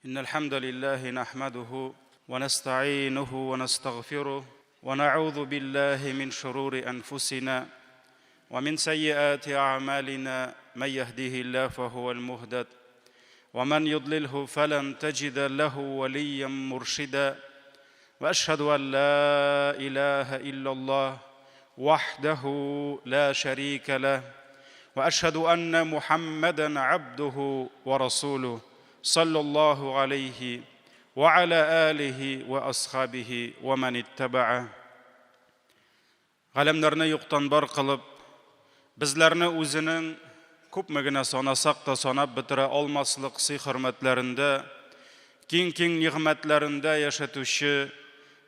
إن الحمد لله نحمده ونستعينه ونستغفره ونعوذ بالله من شرور أنفسنا ومن سيئات أعمالنا من يهده الله فهو المهتد ومن يضلله فلن تجد له وليا مرشدا واشهد ان لا اله الا الله وحده لا شريك له واشهد ان محمدا عبده ورسوله صلى الله عليه وعلى اله واصحابه ومن اتبعه Галәмнәрне юктан бар кылып, безләрне үзенең күпме генә санасак та санап бетерә алмаслык сый-хөрмәтләрендә, киң-киң нигъмәтләрендә яшәтүче,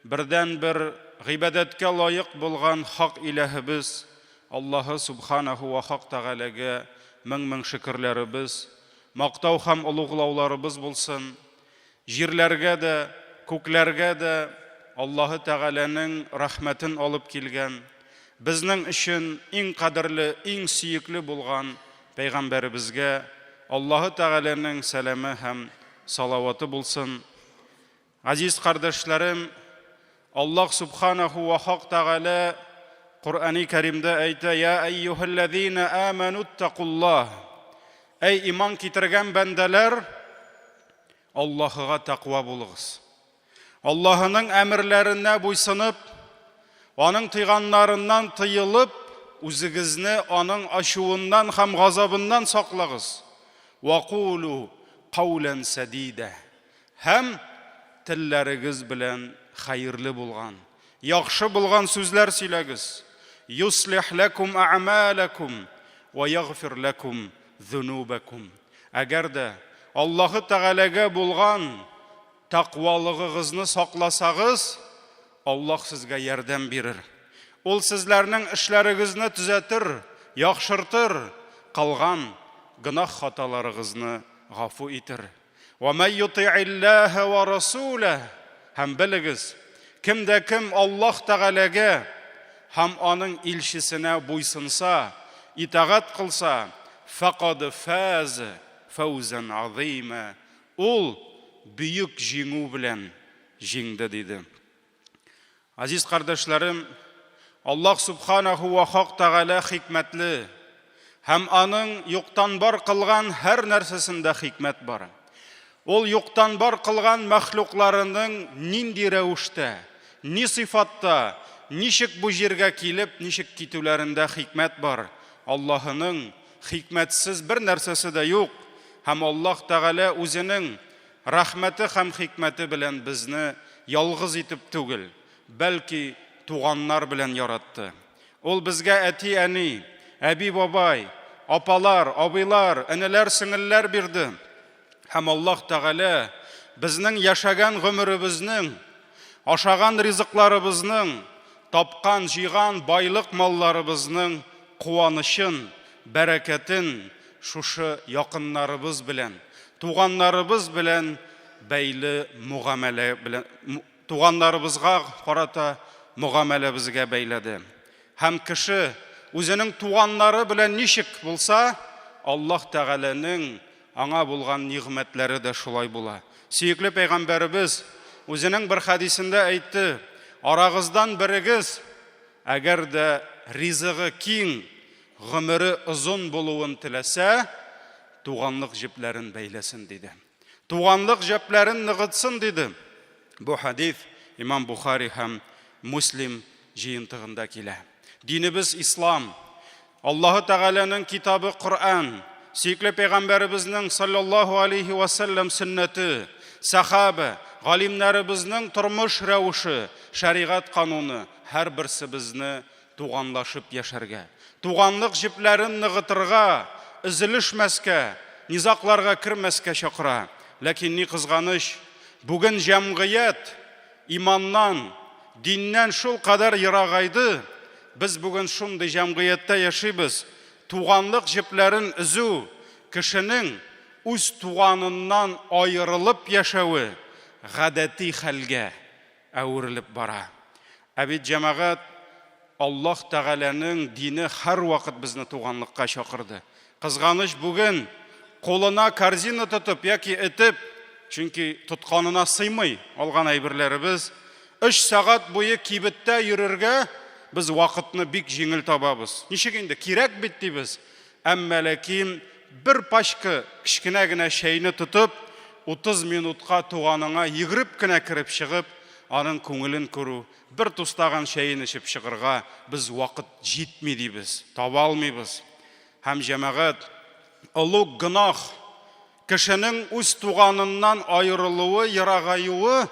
бердәнбер гыйбадәткә лаек булган хак иләһебез Аллаһы Сүбхәнәһү вә Хак Тәгаләгә мең-мең шөкерләребез, мактау һәм олуглауларыбыз булсын. Җирләргә дә, күкләргә дә Аллаһы Тәгаләнең рәхмәтен алып килгән, безнең өчен иң кадерле, иң сөекле булган пәйгамбәребезгә Аллаһы Тәгаләнең сәламе һәм салаваты булсын. Газиз кардәшләрем, Аллаһ Субханаху ва Хак Тәгалә Коръәни Кәримдә әйтә: "Я әйюһәлләзина амануттакуллаһ". Әй иман китергән бәндәләр, Аллаһыга тәкъва булыгыз. Аллаһының әмерләренә буйсынып, аның тыйганнарыннан тыелып, үзегезне аның ачуыннан һәм газабыннан саклагыз. Вакулу каулән сәдидә. Һәм телләрегез белән хәерле булган, яхшы булган сүзләр сөйләгез. Юслих ләкум әгъмаләкум ва ягъфир ләкум зунубакум. Әгәр дә Аллаһы Тәгаләгә булган тәкъвалыгыгызны сакласагыз, Аллаһ сезгә ярдәм бирер. Ул сезләрнең эшләрегезне төзәтер, яхшыртыр, кылган гөнаһ-хаталарыгызны гафу итер. Ва ман юти'иллаһа ва расулаһ. Һәм белегез, кем дә кем Аллаһ Тәгаләгә һәм аның илчесенә буйсынса, итагать кылса, фәкад фаза фәүзән азыйма, ул бөек җиңү белән җиңде, диде. Азиз кардәшләрем, Аллаһ Субханаху ва Хак Тәгалә хикмәтле һәм аның юктан бар кылган һәр нәрсәсендә хикмәт бар. Ул юктан бар кылган мәхлукларының нинди рәвештә, ни сыйфатта, ничек бу җиргә килеп, ничек китүләрендә хикмәт бар. Аллаһының хикмәтсез бер нәрсәсе дә юк һәм Аллаһ Тәгалә үзенең Рәхмәте һәм хикмәте белән безне ялгыз итеп түгел, бәлки туганнар белән яратты. Ул безгә әти-әни, әби-бабай, апалар, абыйлар, энеләр-сеңелләр бирде. Һәм Аллаһ Тәгалә безнең яшәгән гомеребезнең, ашаган ризыкларыбызның, тапкан, җыйган байлык-малларыбызның куанычын, бәрәкәтен шушы якыннарыбыз белән, туганнарыбыз белән бәйле мөгамәлә белән, туганнарыбызга карата мөгамәләбезгә бәйләде. Һәм кеше үзенең туганнары белән ничек булса, Аллаһ Тәгаләнең аңа булган нигъмәтләре дә шулай була. Сөекле пәйгамбәребез үзенең бер хәдисендә әйтте, арагыздан берегез, әгәр дә ризыгы киң, гомере озын булуын теләсә, туганлык җепләрен бәйләсен, диде. Туганлык җепләрен ныгытсын, диде. Бу хәдис Имам Бухари һәм Муслим җыентыгында килә. Динебез ислам, Аллаһы Тәгаләнең китабы Коръән, сөекле пәйгамбәребезнең саллаллаһу алейхи ва сәлләм сөннәте, сәхабә, галимнәребезнең тормыш рәвеше, шәригать кануны һәрберсебезне туганлашып яшәргә, туганлык җепләрен ныгытырга, өзелешмәскә, низагларга кермәскә чакыра. Ләкин ни кызганыч, бүген җәмгыять иманнан, диннән шулкадәр ерагайды, без бүген шундый җәмгыятьтә яшибез, туганлык җепләрен өзү, кешенең үз туганыннан аерылып яшәве гадәти хәлгә әверелеп бара. Ә бит, җәмәгать, Аллаһ Тәгаләнең дине һәрвакыт безне туганлыкка чакырды. Кызганыч, бүген кулына корзина тотып яки этеп, чөнки тотканына сыймый алган әйберләребез. Өч сәгать буе кибеттә йөрергә без вакытны бик җиңел табабыз. Ничек инде, кирәк бит дибез. Әмма ләкин бер пачка кечкенә генә чәйне тотып, 30 минутка туганыңа йөгереп кенә кереп чыгып, аның күңелен күрү, бер тустаган чәен эчеп чыгырга без вакыт җитми дибез, таба алмыйбыз. Һәм җәмәгать, олуг гөнаһ, кешенең үз туганыннан аерылуы, ерагаюы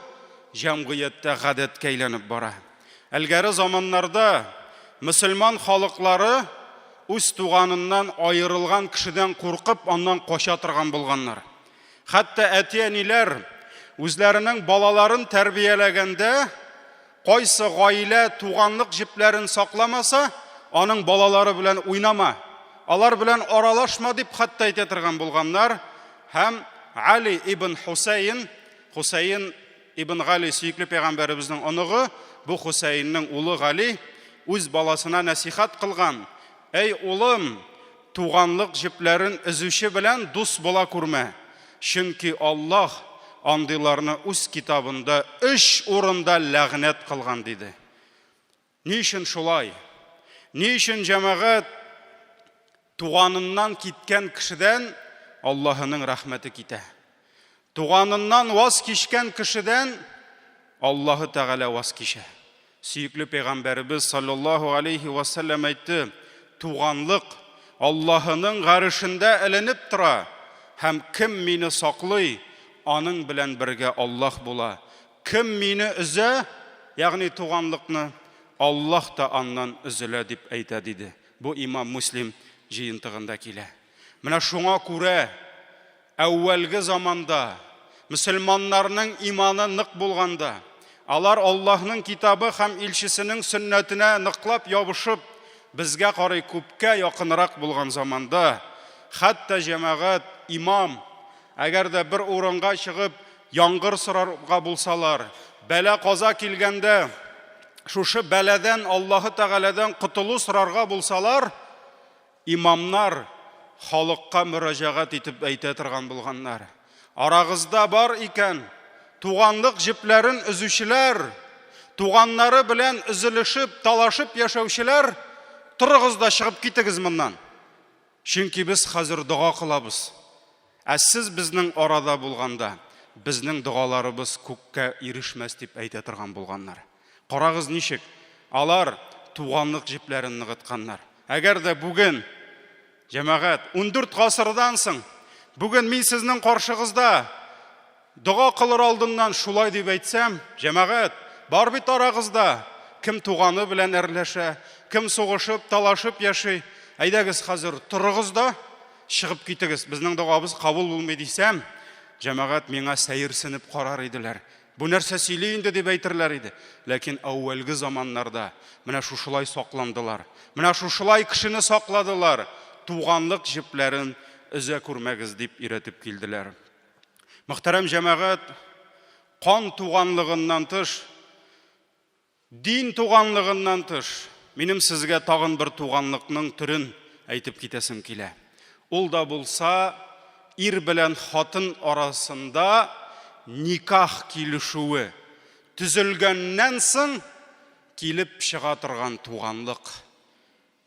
җәмгыятьтә гадәткә әйләнеп бара. Әлгәре заманнарда мөселман халыклары үз туганыннан аерылган кешедән куркып, аннан кача торган булганнар. Хәтта әти-әниләр үзләренең балаларын тәрбияләгәндә, кайсы гаилә туганлык җепләрен сакламаса, аның балалары белән уйнама, алар белән аралашма дип хәтта әйтә торган булганнар. Һәм Али ибн Хусейн, Хусейн ибн Гали сөекле пәйгамбәребезнең оныгы, бу Хусейнның улы Гали үз баласына нәсихәт кылган: "Әй улым, туганлык җепләрен өзүче белән дус була күрмә, чөнки Аллаһ андыйларны үз китабында өч урында ләгънәт кылган", диде. Ни өчен шулай? Ни өчен җәмәгать туганыннан киткән кешедән Аллаһының рәхмәте китә? Туганыннан ваз кичкән кешедән Аллаһы Тәгалә ваз кичә. Сөекле пәйгамбәребез саллаллаһу алейхи ва саллям әйтте, туганлык Аллаһының гарешендә эленеп тора һәм кем мине саклый, аның белән бергә Аллаһ була. Кем мине өзә, ягъни туганлыкны, Аллаһ та аннан өзелә дип әйтә, диде. Бу имам Муслим җыентыгында килә. Менә шуңа күрә әүвәлге заманда мөселманнарның иманы нык булганда, алар Аллаһның китабы һәм илчесенең сөннәтенә ныклап ябышып, безгә карый күпкә якынрак булган заманда, хәтта җәмәгать, имам, әгәр дә бер урынга чыгып, яңгыр сорарга булсалар, бәла-каза килгәндә, шушы бәладән Аллаһы Тәгаләдән котылу сорарга булсалар, имамнар халыкка мөрәҗәгать итеп әйтә торган булганнар. Арагызда бар икән, туганлык җепләрен өзүчеләр, туганнары белән өзелешеп, талашып яшәүчеләр, торыгыз да чыгып китегез моннан. Чөнки без хәзер дога кылабыз. Ә сез безнең арада булганда, безнең догаларыбыз күккә ирешмәс дип әйтә торган булганнар. Карагыз ничек, алар туганлык җепләрен ныгытканнар. Әгәр дә бүген, җәмәгать, 14 гасырдан соң, бүген мин сезнең каршыгызда Дога кылыр алдыннан шулай дип әйтсәм, җәмәгать, бар бит арагызда, кем туганы белән әрләшә, кем сугышып, талашып яши. Әйдәгез хәзер торыгыз да, чыгып китегез, безнең догабыз кабул булмый дисәм, җәмәгать миңа сәерсенеп карар иделәр. Бу нәрсә сөйли инде дип әйтерләр иде. Ләкин әүвәлге заманнарда менә шушылай сакландылар. Менә шушылай кешене сакладылар. Туганлык җепләрен өзә күрмәгез дип өйрәтеп килделәр. Мөхтәрәм җәмәгать, кан туганлыгыннан тыш, дин туганлыгыннан тыш, минем сезгә тагын бер туганлыкның төрен әйтеп китәсем килә. Ул да булса, ир белән хатын арасында никах килешүе төзелгәннән соң килеп чыга торган туганлык.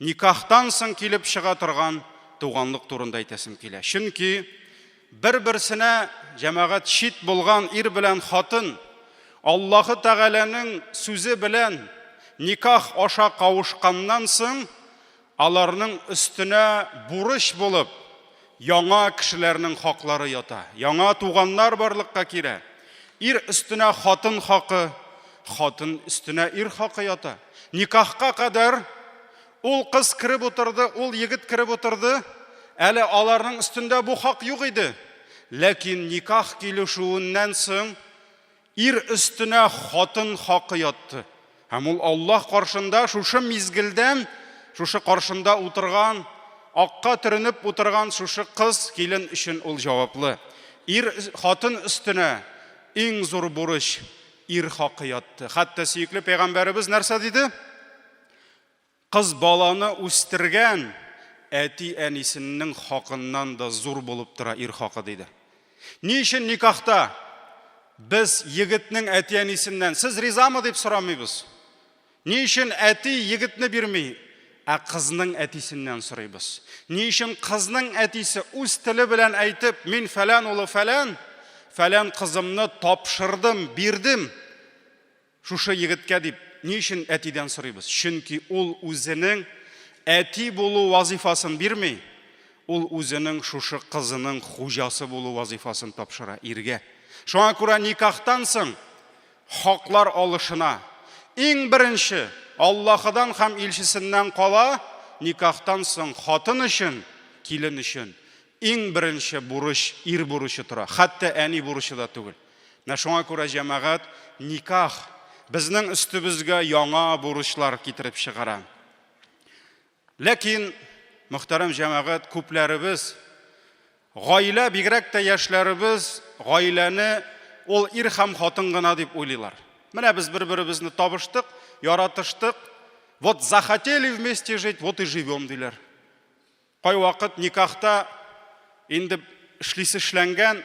Никахтан соң килеп чыга торган туганлык турында әйтәсем килә. Чөнки бер-берсенә җәмәгать чит булган ир белән хатын Аллаһы Тәгаләнең сүзе белән никах аша кавышканнан соң аларның өстенә бурыч булып яңа кешеләрнең хаклары ята. Яңа туганнар барлыкка килә. Ир өстенә хатын хакы, хатын өстенә ир хакы ята. Никахка кадәр ул кыз кереп утырды, ул егет кереп утырды. Әле аларның өстендә бу хак юк иде. Ләкин никах килешүеннән соң ир өстенә хатын хакы ятты. Һәм ул Аллаһ каршында шушы мизгелдән, шушы каршында утырган, акка төренеп утырган шушы кыз килен өчен ул җаваплы. Ир хатын өстенә иң зур бурыч ир хакы ятты. Хәтта сөекле пәйгамбәребез нәрсә диде? Кыз баланы үстергән әти-әнисенең хакыннан да зур булып тора ир хакы диде. Ни өчен никахта без егетнең әти-әнисеннән сез ризамы дип сорамыйбыз? Ни өчен әти егетне бирми, ә кызның әтисеннән сорыйбыз? Ни өчен кызның әтисе үз теле белән әйтеп, мин фәлән улы фәлән, фәлән кызымны тапшырдым, бирдем шушы егеткә дип, ни өчен әтидән сорыйбыз? Чөнки ул үзенең әти булу вазифасын бирми, ул үзенең шушы кызының хуҗасы булу вазифасын тапшыра иргә. Шуңа күрә никахтан соң хаклар алышына. Иң беренче, Аллаһыдан һәм илчесеннән кала, никахтан соң хатын өчен, килен өчен иң беренче бурыч ир бурычы тора, хәтта әни бурычы да түгел. Менә шуңа күрә, җәмәгать, никах безнең өстебезгә яңа бурычлар китереп чыгара. Ләкин, мөхтәрәм җәмәгать, күпләребез гаилә, бигрәк тә яшьләребез гаиләне ул ир һәм хатын гына дип уйлыйлар. Менә без бер-беребезне табыштык, яратыштык, вот захотели вместе жить, вот и живем, диләр. Кайвакыт никахта инде эшлисе эшләнгән,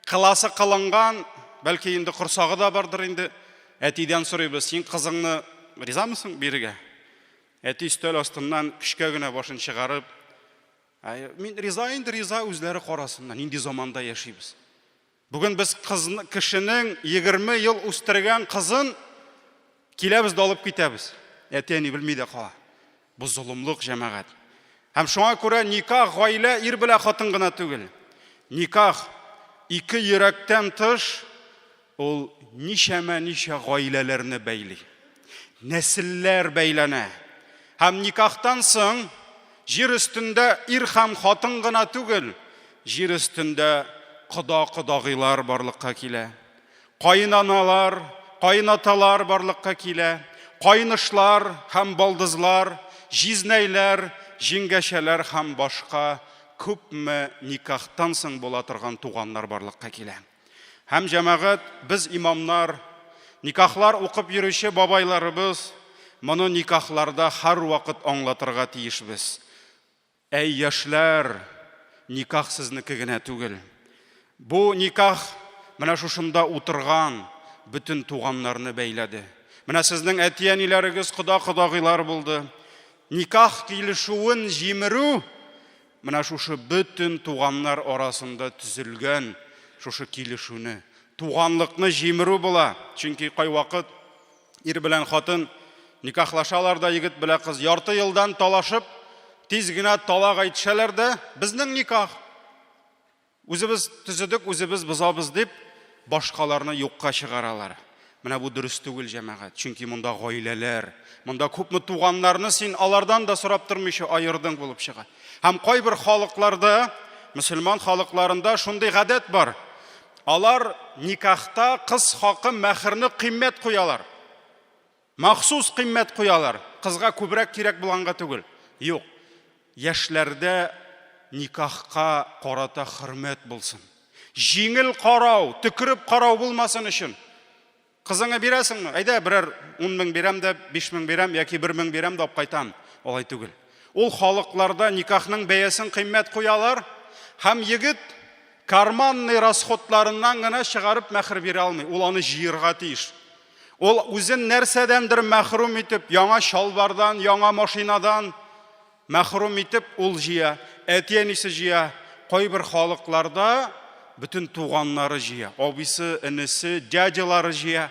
кыласы кылынган, бәлки инде корсагы да бардыр инде. Әтидән сорыйбыз, син кызыңны ризамысың бирергә? Әти өстәл астыннан көчкә генә башын чыгарып, Әй, мин риза инде, риза, үзләре карасыннар, нинди заманда яшибез. Бүген без кызны, кешенең 20 ел үстергән кызын киләбез дә алып китәбез. Әти-әни белми дә кала. Бу золымлык, җәмәгать. Һәм шуңа күрә никах гаилә ир белән хатын гына түгел. Никах ике йөрәктән тыш Ул ничәмә-ничә гаиләләрне бәйли. Нәселләр бәйләнә. Һәм никахтан соң җир өстендә ир һәм хатын гына түгел, җир өстендә кода-кодагыйлар барлыкка килә. Каенаналар, каенаталар барлыкка килә. Каенышлар һәм балдызлар, җизнәйләр, җиңгәчәләр һәм башка күпме никахтан соң була торган туганнар барлыкка килә. Һәм җәмәгать, без имамнар, никахлар укып йөрүче бабайларыбыз моны никахларда һәрвакыт аңлатырга тиешбез. Әй, яшьләр, никах сезнеке генә түгел. Бу никах менә шушында утырган бөтен туганнарны бәйләде. Менә сезнең әти-әниләрегез кода-кодагыйлар булды. Никах килешүен җимерү Менә шушы бөтен туганнар арасында төзелгән шушы килешүне, туганлыкны җимерү була. Чөнки кайвакыт ир белән хатын никахлашалар да, егет белән кыз ярты елдан талашып, тиз генә талак әйтешәләр дә, безнең никах, Үзебез төзедек, үзебез бозабыз дип, башкаларны юкка чыгаралар. Менә бу дөрес түгел, җәмәгать. Чөнки монда гаиләләр, монда күпме туганнарны син алардан да сорап тормыйча аердың булып чыга. Һәм кайбер халыкларда, мөселман халыкларында шундый гадәт бар. Алар никахта кыз хакы мәһерне кыйммәт куялар. Махсус кыйммәт куялар, кызга күбрәк кирәк булганга түгел. Юк. Яшьләрдә никахка карата хөрмәт булсын. Җиңел карау, төкереп карау булмасын өчен. Кызыңы бирәсеңме? Әйдә, берәр 10 мең бирәм дә, 5 мең бирәм яки 1 мең бирәм дә алып кайтам. Алай түгел. Ул халыкларда никахның бәясен кыйммәт куялар һәм егет карманный расходларыннан гына чыгарып мәхер бирә алмый. Ул аны җыерга тиеш. Ул үзен нәрсәдәндер мәхрүм итеп, яңа чалбардан, яңа машинадан мәхрүм итеп, ул җыя, әти-әнисе җыя. Кайбер халыкларда бөтен туганнары җыя, абыйсы, энесе, дядялары җыя.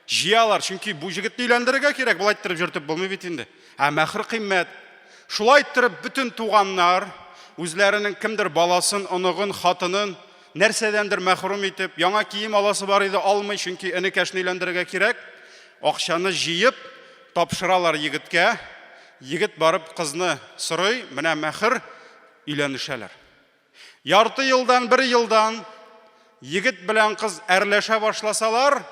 Җыялар, чөнки бу җегетне өйләндерергә кирәк, болай иттереп йөртеп булмый бит инде. Ә мәхр кыйммәт. Шулай иттереп бөтен туганнар үзләренең кемдер баласын, оныгын, хатынын Нәрсәдәндер мәхрүм итеп, яңа кием аласы бар иде, алмый, чөнки энекәшне өйләндерергә кирәк. Акчаны җыеп, тапшыралар егеткә. Егет барып кызны сорый, менә мәхер, өйләнешәләр. Ярты елдан, бер елдан егет белән кыз әрләшә башласалар,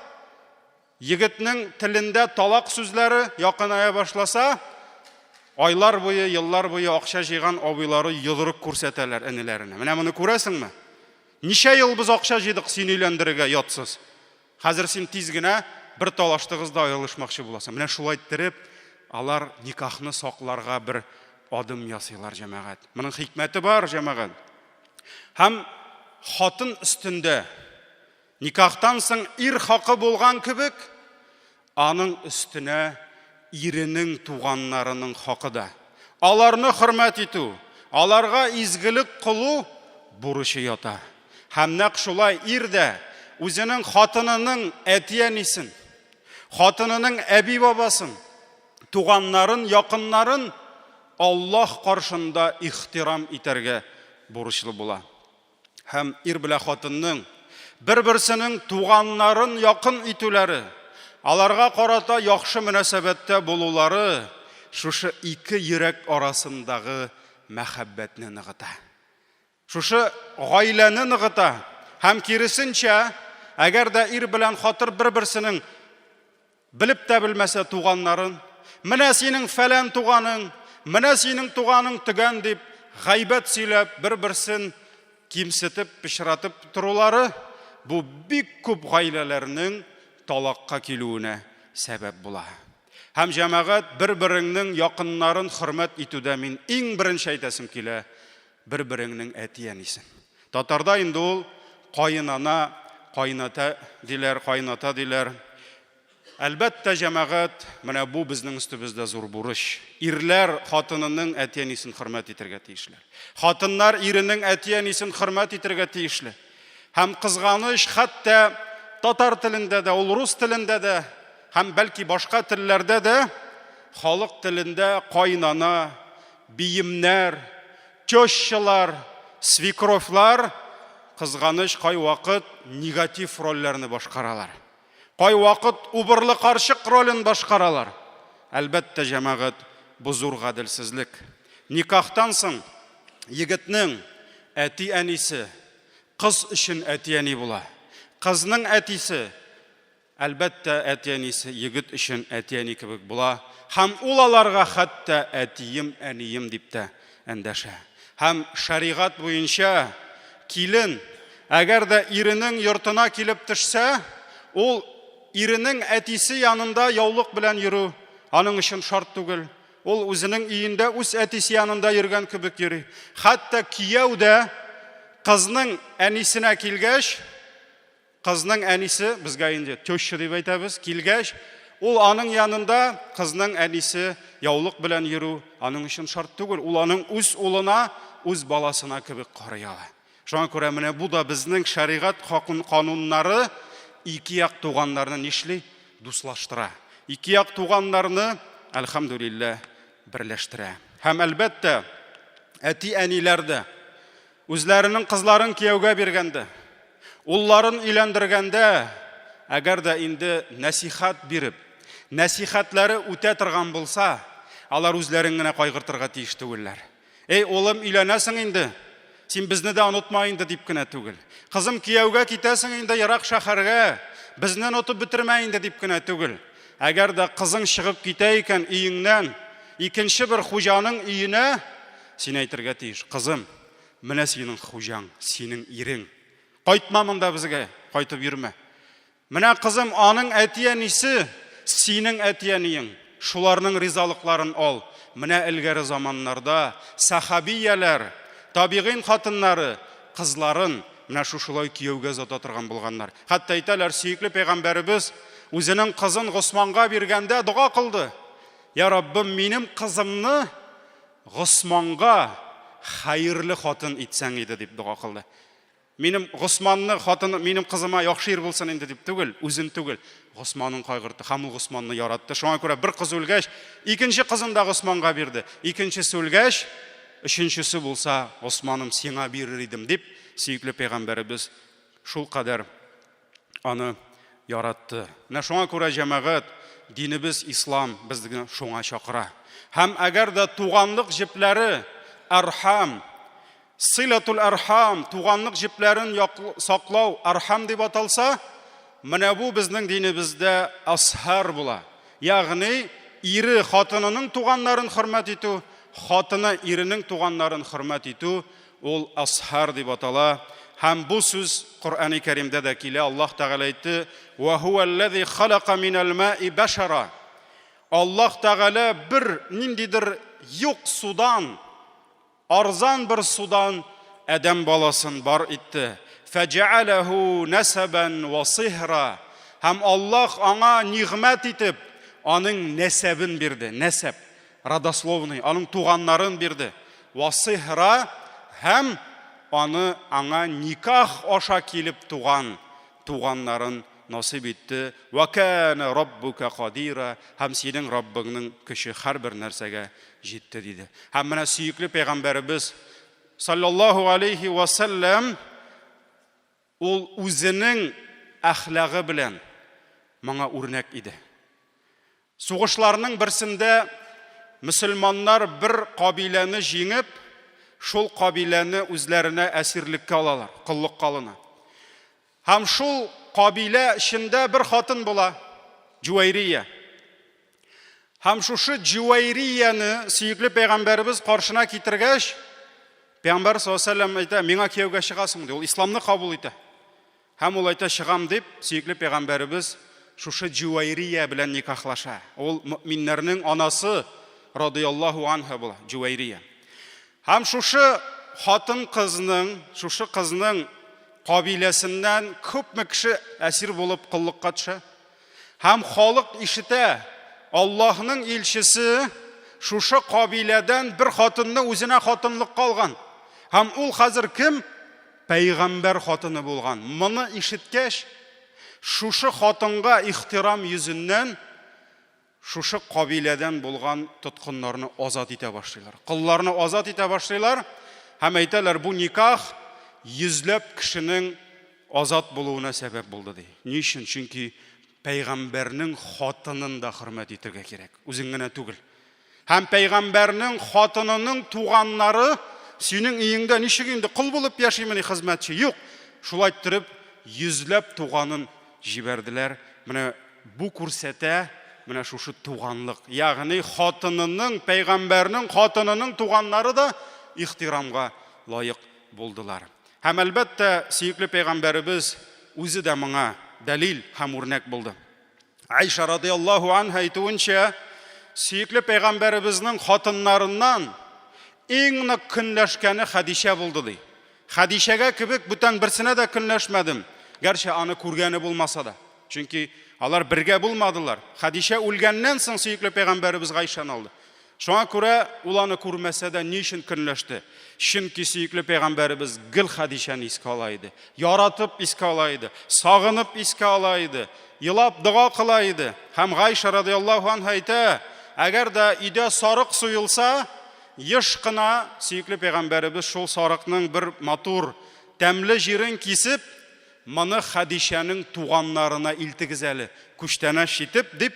Егетнең телендә талак сүзләре якыная башласа, айлар буе, еллар буе акча җыйган абыйлары йодрык күрсәтәләр энеләренә. Менә моны күрәсеңме? Ничә ел без акча җыйдык сине өйләндерергә, ятсыз. Хәзер син тиз генә бер талаштыгыз да аерылышмакчы буласың. Менә шулай иттереп, алар никахны сакларга бер адым ясыйлар, җәмәгать. Моның хикмәте бар, җәмәгать. Һәм хатын өстендә никахтан соң ир хакы булган кебек, аның өстенә иренең туганнарының хакы да. Аларны хөрмәт итү, аларга изгелек кылу бурычы ята. Һәм нәкъ шулай ир дә үзенең хатынының әти-әнисен, хатынының әби-бабасын, туганнарын, якыннарын Аллаһ каршында ихтирам итәргә бурычлы була. Һәм ир белән хатынның бер-берсенең туганнарын якын итүләре, аларга карата яхшы мөнәсәбәттә булулары шушы ике йөрәк арасындагы мәхәббәтне ныгыта. Шушы гаиләне ныгыта. Һәм киресенчә, әгәр дә ир белән хатыр бер-берсенең Белеп тә белмәсә туганнарын, менә синең фәлән туганың, менә синең туганың төгән дип, гайбәт сөйләп, бер-берсен кимсетеп, пычратып торулары, бу бик күп гаиләләрнең талакка килүенә сәбәп була. Һәм җәмәгать бер-береңнең якыннарын хөрмәт итүдә мин иң беренче әйтәсем килә, бер-береңнең әти-әнисен. Татарда инде ул каенана, каената диләр, каената диләр. Әлбәттә, җәмәгать, менә бу безнең өстебездә зур бурыч. Ирләр хатынының әти-әнисен хөрмәт итәргә тиешләр. Хатыннар иренең әти-әнисен хөрмәт итәргә тиешле. Һәм кызганыч, хәтта татар телендә дә, ул рус телендә дә, һәм бәлки башка телләрдә дә халык телендә каенана, биемнәр, тещалар, свекровьлар кызганыч кайвакыт негатив рольләрне башкаралар. Кайвакыт убырлы карчык ролен башкаралар. Әлбәттә, җәмәгать, бу зур гаделсезлек. Никахтан соң егетнең әти-әнисе кыз өчен әти-әни була. Кызның әтисе Әлбәттә, әти-әнисе егет өчен әти-әни кебек була һәм ул аларга хәтта әтием, әнием дип тә эндәшә. Һәм шәригать буенча килен, әгәр дә иренең йортына килеп төшсә, ул иренең әтисе янында яулык белән йөрү аның өчен шарт түгел. Ул үзенең өендә үз әтисе янында йөргән кебек йөри. Хәтта кияү дә кызның әнисенә килгәч, Кызның әнисе, безгә инде теща дип әйтәбез, килгәч, ул аның янында кызның әнисе яулык белән йөрү аның өчен шарт түгел. Ул аның үз улына, үз баласына кебек карый ала. Шуңа күрә менә бу да безнең шәригать кануннары ике як туганнарны нишли? Дуслаштыра. Ике як туганнарны, әлхәмдүлилләһ, берләштерә. Һәм әлбәттә, әти-әниләр дә Үзләренең кызларын кияүгә биргәндә, улларын өйләндергәндә, әгәр дә инде нәсихәт биреп, нәсихәтләре үтә торган булса, алар үзләрен генә кайгыртырга тиеш түгелләр. Эй, улым, өйләнәсең инде, син безне дә онытма инде дип кенә түгел. Кызым, кияүгә китәсең инде ерак шәһәргә, безне онытып бетермә инде дип кенә түгел. Әгәр дә кызың чыгып китә икән өеңнән, икенче бер хуҗаның өенә, Син әйтергә тиеш, кызым, менә синең хуҗаң, синең ирең. Кайтма монда безгә, кайтып йөрмә. Менә кызым, аның әти-әнисе, синең әти-әниең. Шуларның ризалыкларын ал. Менә элгәре заманнарда сахабияләр, табигыйн хатыннары кызларын менә шушылай кияүгә озата торган булганнар. Хәтта әйтәләр, сөекле пәйгамбәребез үзенең кызын Госманга биргәндә дога кылды. Я Раббым, минем кызымны Госманга хәерле хатын итсәң иде дип дога кылды. Минем Госманны хатыны минем кызыма яхшы ир булсын инде дип түгел, үзен түгел, Госманын кайгыртты һәм ул Госманны яратты. Шуңа күрә бер кыз үлгәч, икенче кызын да Госманга бирде. Икенчесе үлгәч, өченчесе булса, Госманым сиңа бирер идем дип, сөекле пәйгамбәребез шулкадәр аны яратты. Менә шуңа күрә җәмәгать, динебез ислам безне шуңа чакыра. Һәм әгәр дә туганлык җепләре, архам, сыйлатул архам, туганлык җепләрен саклау архам дип аталса, менә бу безнең динебездә асһар була. Ягъни ире хатынының туганнарын хөрмәт итү, хатыны иренең туганнарын хөрмәт итү Ул асһар дип атала. Һәм бу сүз Коръәни Кәримдә дә килә. Аллаһ Тәгалә әйтте: "Ва хуаллази халака минәл маи башара". Аллаһ Тәгалә бер ниндидер юк судан, арзан бер судан адәм баласын бар итте. Фәҗәаләһу нәсәбән вә сиһра. Һәм Аллаһ аңа нигъмәт итеп, аның нәсәбен бирде. Нәсәб, родословный, аның туганнарын бирде. Вә сиһра һәм аны аңа никах аша килеп туган туганнарын насыйп итте. Вә кәнә раббука кадира. Һәм синең Раббыңның көче һәрбер нәрсәгә җитте, диде. Һәм менә сөекле пәйгамбәребез Саллаллаһу алейхи ва сәлләм ул үзенең әхлагы белән моңа үрнәк иде. Сугышларның берсендә мөселманнар бер кабиләне җиңеп, шул кабиләне үзләренә әсирлеккә алалар, коллыкка алына. Һәм шул кабилә эчендә бер хатын була, Җуайрия. Һәм шушы Җуайрияне сөекле пәйгамбәребез каршына китергәч, пәйгамбәр саллаллаһу алейһи әйтә, миңа кияүгә чыгасың ди. Ул исламны кабул итә. Һәм ул әйтә, чыгам дип, сөекле пәйгамбәребез шушы Җуайрия белән никахлаша. Ул мөэминнәрнең анасы радыяллаһу анха була, Җуайрия. Һәм шушы хатын-кызның, шушы кызның кабиләсеннән күпме кеше әсир булып коллыкка төшә. Һәм халык ишетә, Аллаһның илчесе шушы кабиләдән бер хатынны үзенә хатынлыкка алган. Һәм ул хәзер кем? Пәйгамбәр хатыны булган. Моны ишеткәч, шушы хатынга ихтирам йөзеннән Шушы кабиләдән булган тоткыннарны азат итә башлыйлар. Колларны азат итә башлыйлар һәм әйтәләр, бу никах йөзләп кешенең азат булуына сәбәп булды ди. Ни өчен? Чөнки пәйгамбәрнең хатынын да хөрмәт итәргә кирәк, үзең генә түгел. Һәм пәйгамбәрнең хатынының туганнары синең өеңдә ничек инде кол булып яшимени хезмәтче? Юк. Шулай иттереп, йөзләп туганын җибәрделәр. Менә бу күрсәтә менә шушы туганлык. Ягъни хатынының, пәйгамбәрнең хатынының туганнары да ихтирамга лаек булдылар. Һәм әлбәттә, сөекле пәйгамбәребез үзе дә моңа дәлил һәм үрнәк булды. Айша радиаллаһу анха әйтүенчә, сөекле пәйгамбәребезнең хатыннарыннан иң нык көнләшкәне Хәдичә булды ди. Хәдичәгә кебек бүтән берсенә дә көнләшмәдем, гәрчә аны күргәне булмаса да. Чөнки алар бергә булмадылар. Хәдичә үлгәннән соң сөекле пәйгамбәребез Гайшәне алды. Шуңа күрә ул аны күрмәсә дә ни өчен көнләште? Чөнки сөекле пәйгамбәребез гел Хәдичәне искә ала иде. Яратып искә ала иде, сагынып искә ала иде, елап дога кыла иде. Һәм Гайшә радиаллаһу анһа әйтә, әгәр дә өйдә сарык суелса, еш кына сөекле пәйгамбәребез шул сарыкның бер матур, тәмле җирен кисеп, моны Хәдичәнең туганнарына илтегез әле, күчтәнәч итеп, дип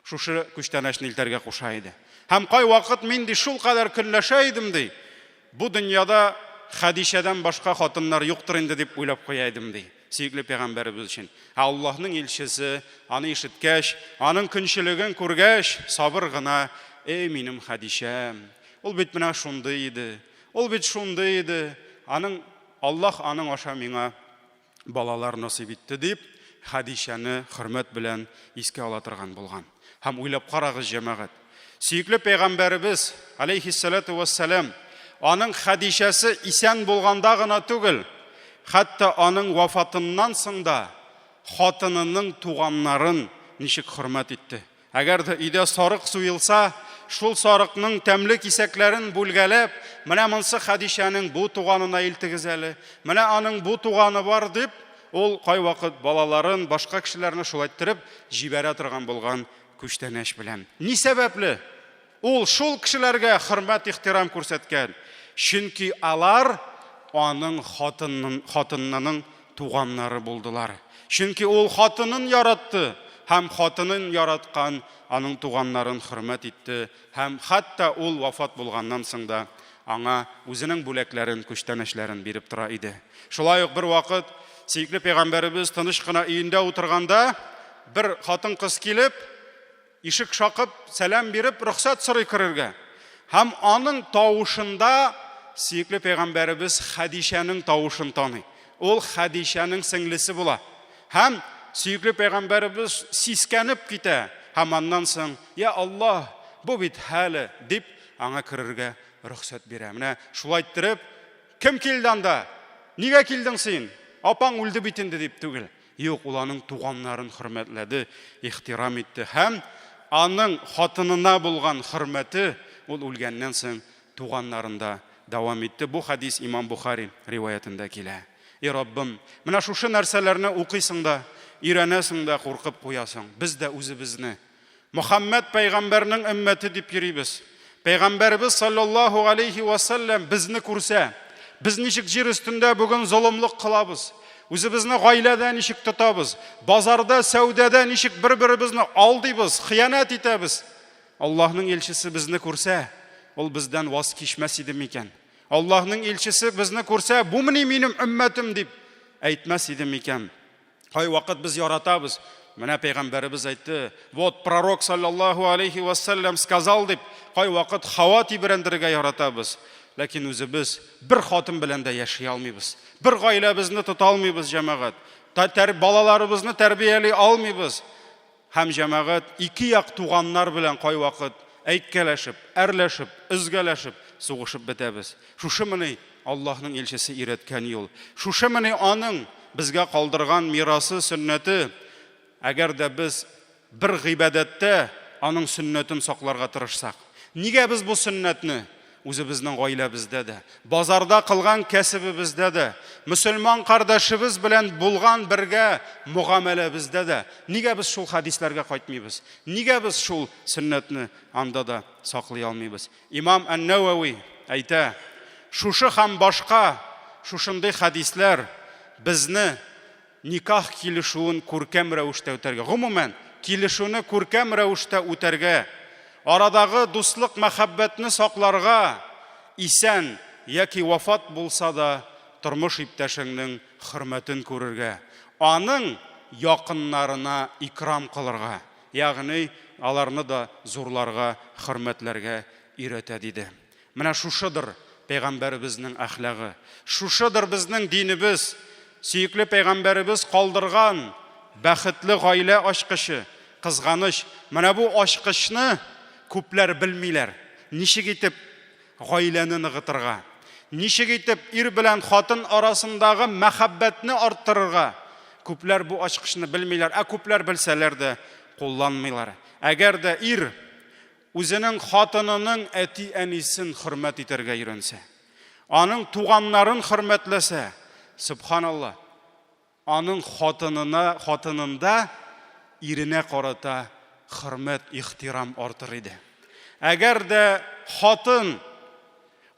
Шушы күчтәнәчне илтәргә куша иде. Һәм кайвакыт мин, ди, шулкадәр көнләшә идем, ди, бу дөньяда Хәдичәдән башка хатыннар юктыр инде дип уйлап куя идем, ди, сөекле пәйгамбәребез өчен. Ә Аллаһның илчесе аны ишеткәч, аның көнчелеген күргәч, сабыр гына, Эй, минем Хәдичәм, ул бит менә шундый иде, ул бит шундый иде, аның, Аллаһ аның аша миңа балалар насыйп итте, дип, Хәдичәне хөрмәт белән искә ала торган булган. Һәм уйлап карагыз, җәмәгать. Сөекле пәйгамбәребез, алейһиссалату вассалам, аның Хәдичәсе исән булганда гына түгел, хәтта аның вафатыннан соң да хатынының туганнарын ничек хөрмәт итте. Әгәр дә өйдә сарык суелса, шул сарыкның тәмле кисәкләрен бүлгәләп, менә монсы Хәдичәнең бу туганына илтегез әле, менә аның бу туганы бар дип, ул кайвакыт балаларын, башка кешеләрне шулай иттереп җибәрә торган булган күчтәнәч белән. Ни сәбәпле? Ул шул кешеләргә хөрмәт-ихтирам күрсәткән, чөнки алар аның хатынының туганнары булдылар. Чөнки ул хатынын яратты һәм хатынын яраткан аның туганнарын хөрмәт итте һәм хәтта ул вафат булганнан соң да аңа үзенең бүләкләрен, күчтәнәчләрен биреп тора иде. Шулай ук бервакыт сөекле пәйгамбәребез тыныч кына өендә утырганда бер хатын-кыз килеп, Ишек шакып, сәлам биреп, рөхсәт сорый керергә. Һәм аның тавышында сөекле пәйгамбәребез Хәдичәнең тавышын таный. Ул Хәдичәнең сеңлесе була. Һәм сөекле пәйгамбәребез сискәнеп китә һәм аннан соң, Я Аллаһ, бу бит хәле, дип, аңа керергә рөхсәт бирә. Менә шулай иттереп, кем килде анда? Нигә килдең син? Апаң үлде бит инде дип түгел. Юк, ул аның туганнарын хөрмәтләде, ихтирам итте һәм аның хатынына булган хөрмәте ул үлгәннән соң туганнарында дәвам итте. Бу хәдис имам Бухари риваятендә килә. И Раббым, менә шушы нәрсәләрне укыйсың да, өйрәнәсең дә, куркып куясың. Без дә үзебезне Мөхәммәд пәйгамбәрнең өммәте дип йөрибез. Пәйгамбәребез саллаллаһу алейхи ва сәлләм безне күрсә, без ничек җир өстендә бүген золымлык кылабыз, үзебезне гаиләдә ничек тотабыз, базарда, сәүдәдә ничек бер-беребезне алдыйбыз, хыянәт итәбез. Аллаһның илчесе безне күрсә, ул бездән ваз кичмәс иде микән? Аллаһның илчесе безне күрсә, бумыни минем өммәтем дип әйтмәс иде микән? Кайвакыт без яратабыз. Менә пәйгамбәребез әйтте, вот пророк саллаллаху алейхи вассалям сказал дип, кайвакыт һава тибрәндерергә яратабыз. Ләкин үзебез бер хатын белән дә яши алмыйбыз. Бер гаиләбезне тота алмыйбыз, җәмәгать. Балаларыбызны тәрбияли алмыйбыз. Һәм җәмәгать ике як туганнар белән кайвакыт әйткәләшеп, әрләшеп, өзгәләшеп, сугышып бетәбез. Шушымыни Аллаһның илчесе өйрәткән юл? Шушымыни аның безгә калдырган мирасы, сөннәте? Әгәр дә без бер гыйбадәттә аның сөннәтен сакларга тырышсак, нигә без бу сөннәтне үзебезнең гаиләбездә дә, базарда кылган кәсебебездә дә, мөселман кардәшебез белән булган бергә мөгамәләбездә дә, нигә без шул хәдисләргә кайтмыйбыз? Нигә без шул сөннәтне анда да саклый алмыйбыз? Имам Ән-Нәвәви әйтә, шушы һәм башка шушындый хәдисләр безне никах килешүен күркәм рәвештә үтәргә, гомумән, килешүне күркәм рәвештә үтәргә, арадагы дуслык мәхәббәтне сакларга, исән яки вафат булса да, тормыш иптәшеңнең хөрмәтен күрергә, аның якыннарына икрам кылырга, ягъни аларны да зурларга, хөрмәтләргә өйрәтә, диде. Менә шушыдыр пәйгамбәребезнең әхлагы. Шушыдыр безнең динебез, сөекле пәйгамбәребез калдырган бәхетле гаилә ачкычы. Кызганыч, менә бу ачкычны күпләр белмиләр. Ничек итеп гаиләне ныгытырга? Ничек итеп ир белән хатын арасындагы мәхәббәтне арттырырга? Күпләр бу ачкычны белмиләр, ә күпләр белсәләр дә кулланмыйлар. Әгәр дә ир Үзенең хатынының әти-әнисен хөрмәт итәргә өйрәнсә, аның туганнарын хөрмәтләсә, сөбханалла, аның хатынына, хатынында иренә карата хөрмәт, ихтирам артыр иде. Әгәр дә хатын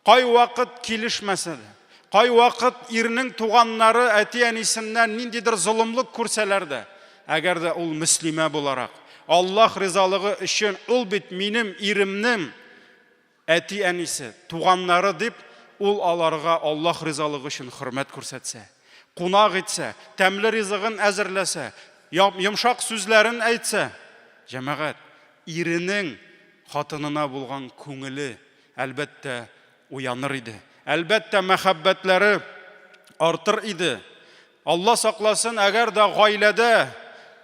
Кайвакыт килешмәсә дә, кайвакыт ирнең туганнары әти-әнисеннән ниндидер золымлык күрсәләр дә, әгәр дә ул мөслимә буларак, Аллаһ ризалыгы өчен ул бит минем иремнең әти-әнисе, туганнары дип, ул аларга Аллаһ ризалыгы өчен хөрмәт күрсәтсә, кунак итсә, тәмле ризыгын әзерләсә, йомшак сүзләрен әйтсә, җәмәгать, иренең хатынына булган күңеле әлбәттә, уяныр иде. Әлбәттә, мәхәббәтләре артыр иде. Алла сакласын, әгәр дә гаиләдә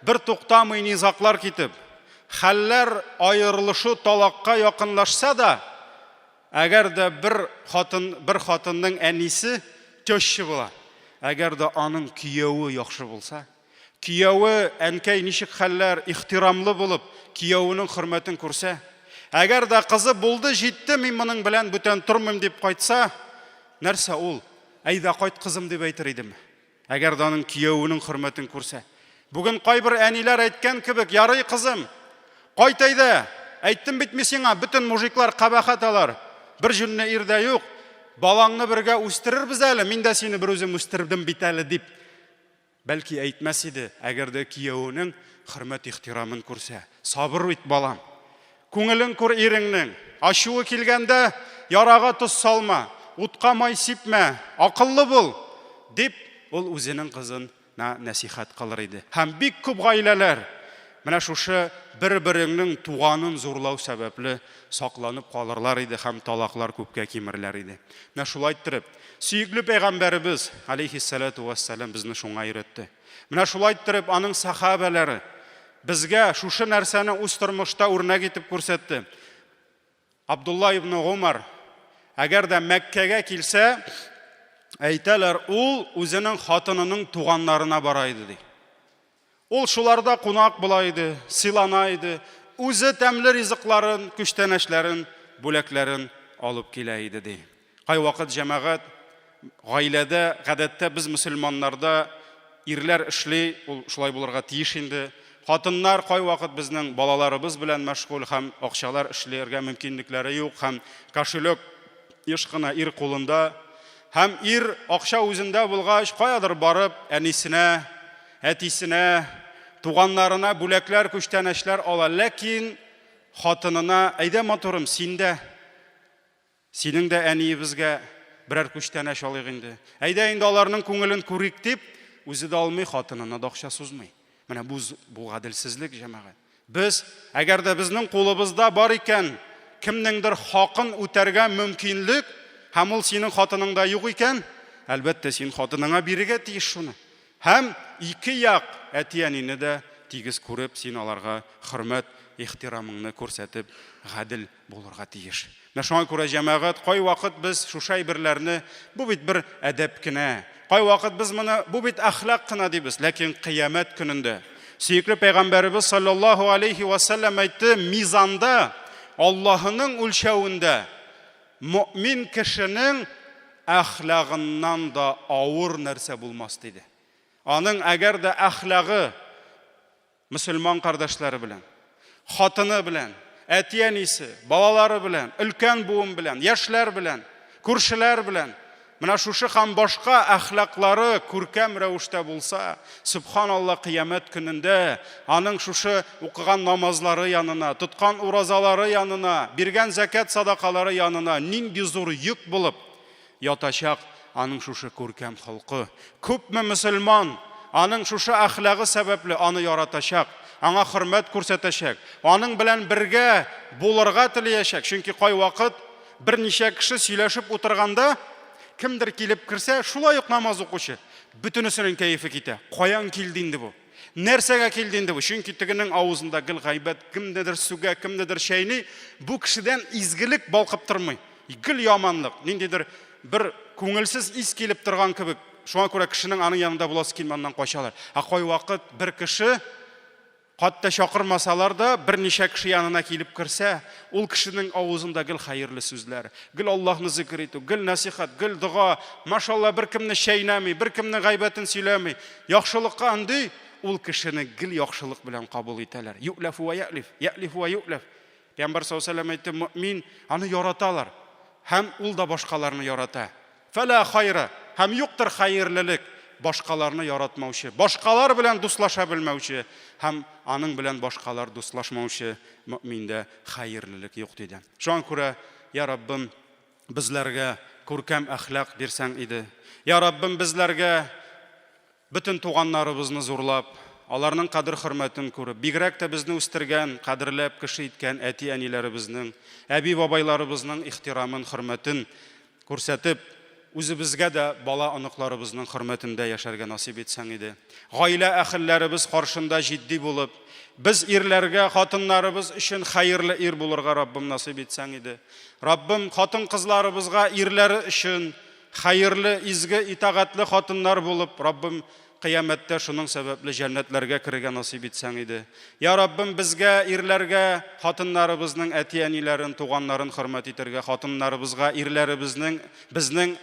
бер туктамый низаклар китеп, хәлләр аерылышу талакка якынлашса да, әгәр дә бер хатын, бер хатынның әнисе теща була, әгәр дә аның кияве яхшы булса, Кияве, әнкәй, ничек хәлләр, ихтирамлы булып, киявенең хөрмәтен күрсә. Әгәр дә кызы булды, җитте, мин моның белән бүтән тормыйм дип кайтса, нәрсә ул? Әйдә кайт, кызым дип әйтер идеме? Әгәр дә аның киявенең хөрмәтен күрсә. Бүген кайбер әниләр әйткән кебек, ярый, кызым, кайт әйдә. Әйттем бит мин сиңа, бөтен мужиклар кабахәт алар. Бер җүнле ир дә юк. Балаңны бергә үстерербез әле, мин дә сине берүзем үстердем бит әле дип. Бәлки әйтмәс иде, әгәр дә киявенең хөрмәт-ихтирамын күрсә. Сабыр ит, балам. Күңелен күр иреңнең. Ачуы килгәндә ярага тоз салма, утка май сипмә, акыллы бул, дип, ул үзенең кызын на нәсихәт кылыр иде. Һәм бик күп гаиләләр менә шушы бер-береңнең туганын зурлау сәбәпле сакланып калырлар иде һәм талаклар күпкә кимерләр иде. Менә шулай иттереп, Сөекле пәйгамбәребез, алейһиссәләтү вәссәлам, безне шуңа өйрәтте. Менә шулай иттереп, аның сәхабәләре безгә шушы нәрсәне үз тормышта үрнәк итеп күрсәтте. Абдулла ибн Гумар, әгәр дә Мәккәгә килсә, Әйтәләр, ул үзенең хатынының туганнарына бара иде, ди. Ул шуларда кунак була иде, сыйлана иде, үзе тәмле ризыкларын, күчтәнәчләрен, бүләкләрен алып килә иде, ди. Кайвакыт җәмәгать, гаиләдә, гадәттә без мөселманнарда ирләр эшли, ул шулай булырга тиеш инде. Хатыннар кайвакыт безнең балаларыбыз белән мәшгуль һәм акчалар эшләргә мөмкинлекләре юк һәм кошелек еш кына ир кулында. Һәм ир акча үзендә булгач, каядыр барып, әнисенә, әтисенә, туганнарына бүләкләр, күчтәнәчләр ала. Ләкин хатынына, әйдә, матурым, син дә, синең дә әниебезгә берәр күчтәнәч алыйк инде. Әйдә инде аларның күңелен күрик дип, үзе дә алмый, хатынына да акча сузмый. Менә бу, бу гаделсезлек, җәмәгать. Без, әгәр дә безнең кулыбызда бар икән, кемнеңдер хакын үтәргә мөмкинлек, һәм ул синең хатыныңда юк икән, әлбәттә, син хатыныңа бирергә тиеш шуны. Һәм ике як әти-әнине дә тигез күреп, син аларга хөрмәт, ихтирамыңны күрсәтеп, гадел булырга тиеш. Менә шуңа күрә, җәмәгать, кайвакыт без шушы әйберләрне, бу бит бер әдәп кенә, кайвакыт без моны, бу бит әхлак кына дибез, ләкин кыямәт көнендә сөекле пәйгамбәребез саллаллаһу алейхи ва сәлләм әйтте, мизанда, Аллаһының үлчәвендә мөмин кешенең әхлагыннан да авыр нәрсә булмас диде. Аның әгәр дә әхлагы мөселман кардәшләре белән, хатыны белән, әти-әнисе, балалары белән, өлкән буын белән, яшьләр белән, күршеләр белән, менә шушы һәм башка әхлаклары күркәм рәвештә булса, сөбханалла, кыямәт көнендә аның шушы укыган намазлары янына, тоткан уразалары янына, биргән зәкят садакалары янына нинди зур йөк булып ятачак аның шушы күркәм холкы. Күпме мөселман аның шушы әхлагы сәбәпле аны яратачак, аңа хөрмәт күрсәтәчәк, аның белән бергә булырга теләячәк. Чөнки кайвакыт берничә кеше сөйләшеп утырганда, кемдер килеп керсә, шулай ук намаз укучы, бөтенесенең кәефе китә. Каян килде инде бу? Нәрсәгә килде инде бу? Чөнки тегенең авызында гел гайбәт, кемнедер сүгә, кемнедер чәйни. Бу кешедән изгелек балкып тормый. Гел яманлык, ниндидер бер күңелсез ис килеп торган кебек. Шуңа күрә кешенең аның янында буласы килми, аннан качалар. Ә кайвакыт бер кеше хатта чакырмасалар да, берничә кеше янына килеп керсә, ул кешенең авызында гел хәерле сүзләр, гел Аллаһны зикер итү, гел нәсихәт, гел дога. Машалла, беркемне чәйнәми, беркемнең гайбәтен сөйләми. Яхшылыкка өнди, ул кешене гел яхшылык белән кабул итәләр. Юләфу ва яълиф, яълифу ва юләф. Пәйгамбәр саллаллаһу алейһи ва сәлләм әйтте, мөэмин аны яраталар һәм ул да башкаларны ярата. Фәлә хайра, һәм юктыр хәерлелек башкаларны яратмаучы, башкалар белән дуслаша белмәүче һәм аның белән башкалар дуслашмаучы мөэминдә хәерлелек юк, диде. Шуңа күрә, я Раббым, безләргә күркәм әхлак бирсәң иде. Я Раббым, безләргә Бөтен туганнарыбызны зурлап, аларның кадер-хөрмәтен күреп, бигрәк тә безне үстергән, кадерләп кеше иткән әти-әниләребезнең, әби-бабайларыбызның ихтирамын, хөрмәтен күрсәтеп, үзебезгә дә бала-оныкларыбызның хөрмәтендә яшәргә насыйп итсәң иде. Гаилә әһелләребез каршында җитди булып, без ирләргә хатыннарыбыз өчен хәерле ир булырга Раббым насыйп итсәң иде. Раббым, хатын-кызларыбызга ирләре өчен Хәерле, изге, итагатьле хатыннар булып, Раббым, кыямәттә шуның сәбәпле җәннәтләргә керергә насыйп итсәң иде. Я Раббым, безгә, ирләргә, хатыннарыбызның әти-әниләрен, туганнарын хөрмәт итәргә, хатыннарыбызга, ирләребезнең, безнең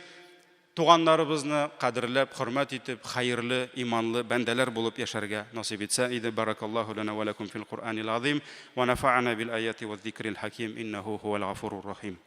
туганнарыбызны кадерләп, хөрмәт итеп, хәерле, иманлы бәндәләр булып яшәргә насыйп итсәң иде. Баракаллаһу лана ва лакум фил Куръанил азим, ва нафа'ана бил аяти ва зикрил хаким, иннаху хуал гафурур рахим.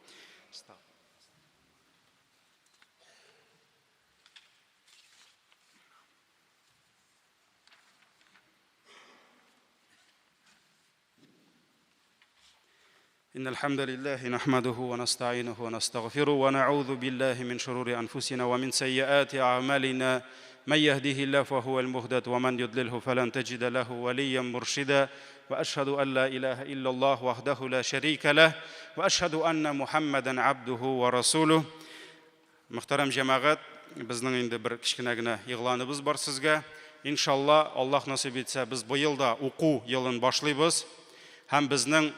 إن الحمد لله نحمده ونستعينه ونستغفره ونعوذ بالله من شرور أنفسنا ومن سيئات أعمالنا من يهده الله فهو المهتد ومن يضلله فلن تجد له وليا مرشدا وأشهد أن لا إله إلا الله وحده لا شريك له وأشهد أن محمدا عبده ورسوله Мөхтәрәм җәмәгать, безнең инде бер кечкенә генә игъланыбыз бар сезгә. Иншалла, Аллаһ насыйп итсә, без быел да уку елын башлыйбыз. Һәм безнең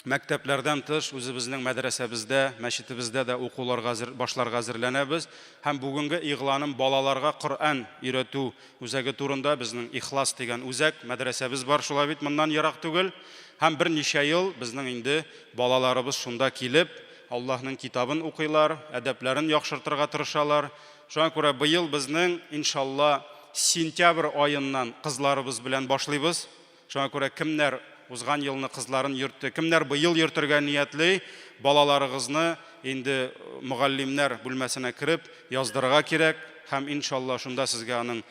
Мәктәпләрдән тыш, үзебезнең мәдрәсәбездә, мәчетебездә дә укуларга әзер, башларга әзерләнәбез. Һәм бүгенге игъланым балаларга Коръән өйрәтү үзәге турында. Безнең Ихлас дигән үзәк, мәдрәсәбез бар, шулай бит, моннан ерак түгел. Һәм берничә ел безнең инде балаларыбыз шунда килеп, Аллаһның китабын укыйлар, әдәпләрен яхшыртырга тырышалар. Шуңа күрә быел безнең, иншалла, сентябрь аеннан кызларыбыз белән башлыйбыз. Шуңа күрә кемнәр узган елны кызларын йөртте, кемнәр быел йөртергә ниятли, балаларыгызны инде мөгаллимнәр бүлмәсенә кереп яздырырга кирәк һәм иншалла шунда сезгә аның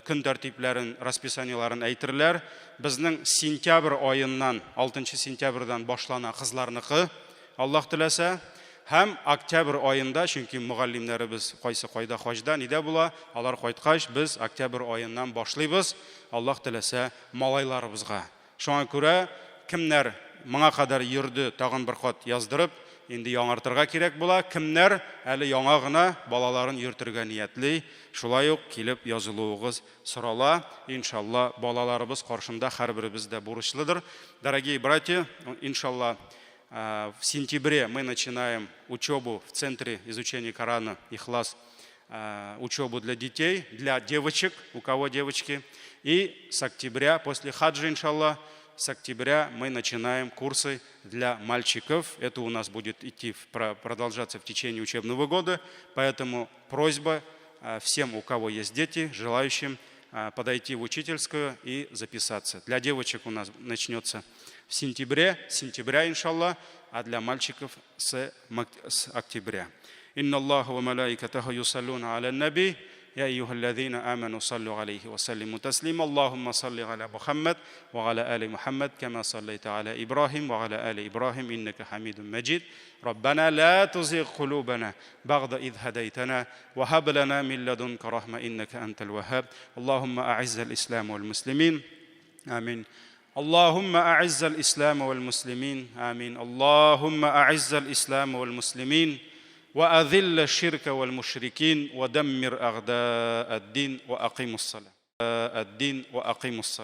көн тәртипләрен, расписаниеләрен әйтерләр. Безнең сентябрь аеннан, 6 сентябрьдән башлана кызларныкы, Аллаһ теләсә. Һәм октябрь аенда, чөнки мөгаллимнәребез кайсы кайда хаҗда, нидә була, алар кайткач, без октябрь аеннан башлыйбыз, Аллаһ теләсә, малайларыбызга. Шуңа күрә кемнәр моңа кадәр йөрде, тагын бер кат яздырып, инде яңартырга кирәк була. Кемнәр әле яңа гына балаларын йөртергә ниятли, шулай ук килеп язылуыгыз сорала. Иншалла, балаларыбыз каршында һәрберебез дә бурычлыдыр. Дорогие братья, иншалла, в сентябре мы начинаем учебу в Центре изучения Корана «Ихлас», учебу для детей, для девочек, у кого девочки. И с октября, после хаджа, иншалла, с октября мы начинаем курсы для мальчиков. Это у нас будет идти, продолжаться в течение учебного года. Поэтому просьба всем, у кого есть дети, желающим подойти в учительскую и записаться. Для девочек у нас начнется в сентябре, сентября, иншалла, а для мальчиков с октября. إن الله وملائكته يصلون على النبي يا أيها الذين آمنوا صلوا عليه وسلموا تسليما اللهم صل على محمد وعلى آل محمد كما صليت على إبراهيم وعلى آل إبراهيم إنك حميد مجيد ربنا لا تزغ قلوبنا بعد إذ هديتنا وهب لنا من لدنك رحمة إنك أنت الوهاب اللهم أعز الإسلام والمسلمين آمين اللهم أعز الإسلام والمسلمين آمين اللهم أعز الإسلام والمسلمين وأذل الشرك والمشركين ودمر أعداء الدين وأقيموا الصلاة الدين وأقيموا الصلاة.